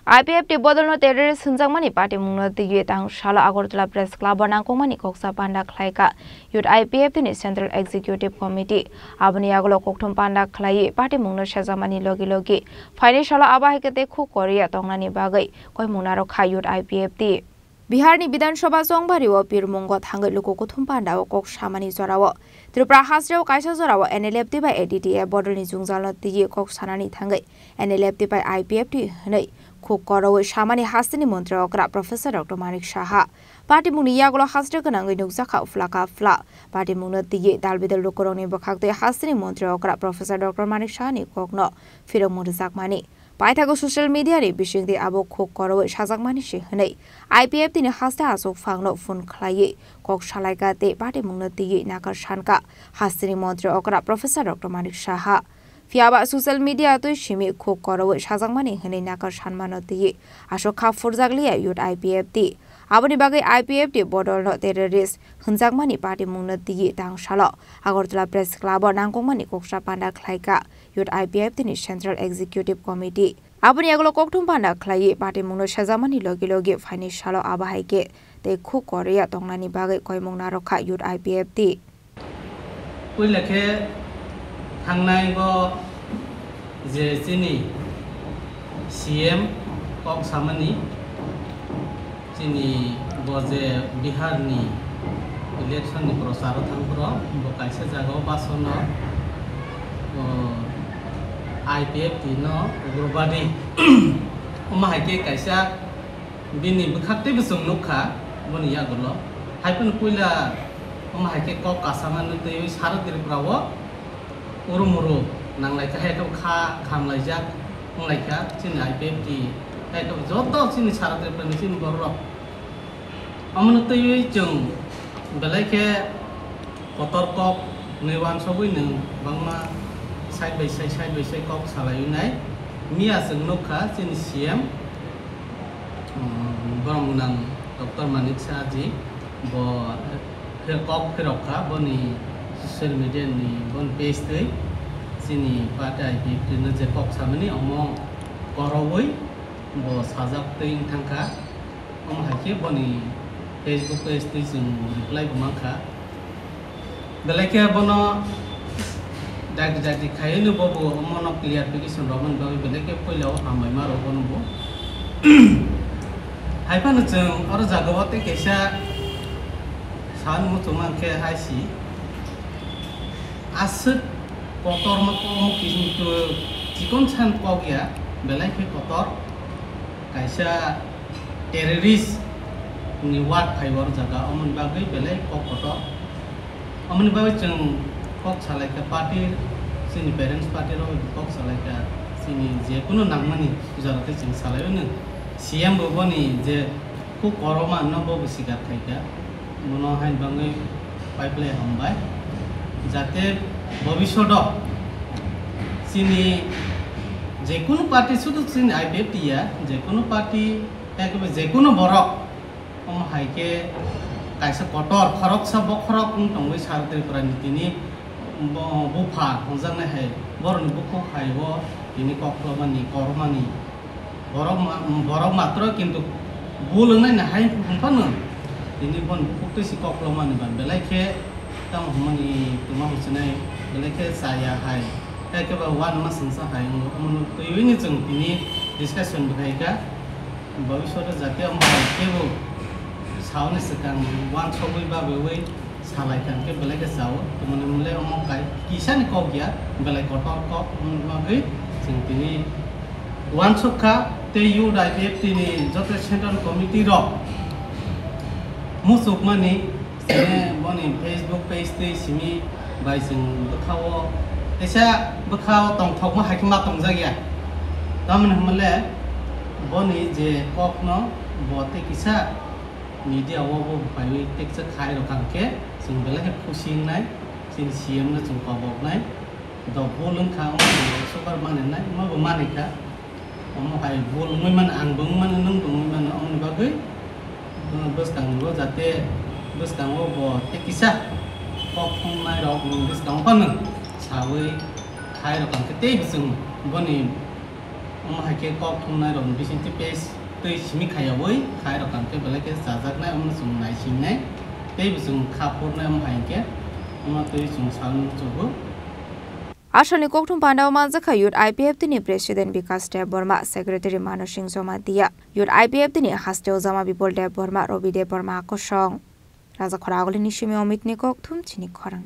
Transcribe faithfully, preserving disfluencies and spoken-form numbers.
I P F T bodolno terrorist hwnjakmani patimungno twiwi tang salo Agartala Press Club o nangkukmani koksa panda khlaikha Youth I P F T ni Central Executive Committee. Aboni yagulo kokthum panda khlaiwi patimungno sejakmani logi logi phaini salo abo hai khe tei khuk koriya tongnani bagwi koimung narwkha Youth I P F T. Biharni Bidhan Sabha chongbario pirmungo thangwi luku kuthum pandao kok samani jorao Tripura hasteo kaisa jorao N L F T bai A D T F bodolni jwngjalno twiwi kok sanani thangwi N L F T bai I P F T hwnwi khuk korowi samani hasteni montri okra Professor Doctor Manik Saha. Patimungni yagulo haste gwnangwi nukjakha phlaka phla. Patimungno twiwi dalbidal lukurokni bwkhaktwi hasteni montri okra Professor Doctor Manik Sahani kokno phirokmung rwjakmani. Paithago social media ni bisingtwi abo khuk korowi sajakmani se hwnwi I P F T ni haste achukphangno phone khlaiwi kok salaikha tei patimungno twiwi nakar sankha hasteni montri okra Professor Doctor Manik Saha. Phiyaba social media twi simi khuk korowi sajakmani hwnwi nakar sanmano twiwi aswk kha phurjakliya Youth I P F T. Aboni bagwi I P F T bodolno terrorist hwnjakmani patimungno twiwi tang salo Agartala Press Club o nangkukmani koksa panda khlaikha Youth I P F T ni Central Executive Committee. Aboni yagulo kokthum panda khlaiwi patimungno sejakmani logi logi phaini salo abo hai khe tei khuk koriya tongnani bagwi koimung narwkha Youth I P F T. Puila khe thangnai bo je chini C M kok samani, chini bo je Bihar ni election ni prochar o thang phro bo kaisa jaga o basono, o, I P F T no ugrobadi omo hai khe kaisa bini bwkhak teibo chwng nukha boni yagulo. Hai phano puila omo hai khe kok kasama nw twiwi sara Tripura o uru muru nanglaikha, hai khe kha khamlaijak wnglaikha chini I P F T, hai khe joto chini sara Tripura ni chini borok rok. Omono twiwi chwng belai khe kotor kok hwnwi uansugwi nwng bangma side by side, side by side kok salaiwi nai. Miya chwng nukha chini C M, um, borok gwnang Doctor Manik Saha ji, bo khe kok phirok kha boni social media ni boni page twi chini party I P F T no je kok samani omo korowi bo sajak twi wng thang kha. Omo hai khe boni Facebook page twi chwng reply bo man kha. Belai khe bono dakti dakti khaiwi no bobo omono clarification rwmani bagwi belai khe puila o hambai ma rw bono bo. Hai phano chwng oro jaga o tei kaisa san muchung mankhe hai si aswk kotor ma kok, kintu chikon san kok ya, belai khe kotor. Kaisa terrorist ni word phai o jaga, omoni bagwi belai kok kotor. Omoni bagwi chwng kok salaikha party, chini parents party rok kok salaikha, chini je kunu nangmani jora tei chwng salai mano. C M bo boni je khuk koroma no bo sikar khaikha. Bono hai bangwi pipeline hambai. Jate bobishodo chini jekunu party, sudu chini I P F T ya, jekunu party, ekebe jekunu borok, omo hai khe kaisa kotor, khoroksa bokhorok wng tongwi sar Tripura ni tini bo-, bupha hwnjaknai hai, borokni bukhuk hai o tini koklomani, kormani. Borok ma-, borok matro kintu bul wngnai na hai wngphano tini boni bukhuk twi si koklomani ba belai khe tamo hwnmani twma hwnsinai belai khe chaya hai. Hai khe ba uanama swngsa hai wngo, omono twiwi ni chwng tini discussion bo khai kha. Bobishoto jati omo hai khe bo sauni swkang uansugwi babewi salai kha hwnkhe belai khe chao. Twmani hwnle omo kai kisani kok ya, belai kotor kok wngwi chwng tini uansuk kha tei Youth I P F T ni joto central committee rok muchukmani sini boni Facebook page twi simi bai chwng bwkha-o kaisa bwkha-o tongthokma hai khe ma tongjak ya. Tamoni hwnle boni je kokno bo tei kisa media o bo phaiwi teksa khai rok kha hwnkhe chwng belai khe khusi wngnai, chini C M no chwng koboknai. Dok bol wngkha, omo bo super mani nai, omo bo mani kha. Omo hai bol wngwi mano, ang bo wngwi mano, nwng bo wngwi mano, omoni bagwi, uh, bwskang bo jate bwskango bo tei kisa kok thumnai rok ni bwskango phano sawi khai rok ang khe tei bwswng boni Omo hai khe kok thumnai rokni bisingtwi page twi simi khayaui khai rok ang khe belai khe chajaknai, omo chwng naisingnai tei bo chwng kha phurnai, omo hai khe omo twi chwng salni muchungo. Asalni kokthum pandao manjakha Youth I P F T ni President Bikash Debbarma, Secretary Manosing Jamatia, Youth I P F T ni hasteo Jama Bipol Debbarma, Robi Debbarma kosong. Raja Khoragulini simi Omitni kokthum chini khorang.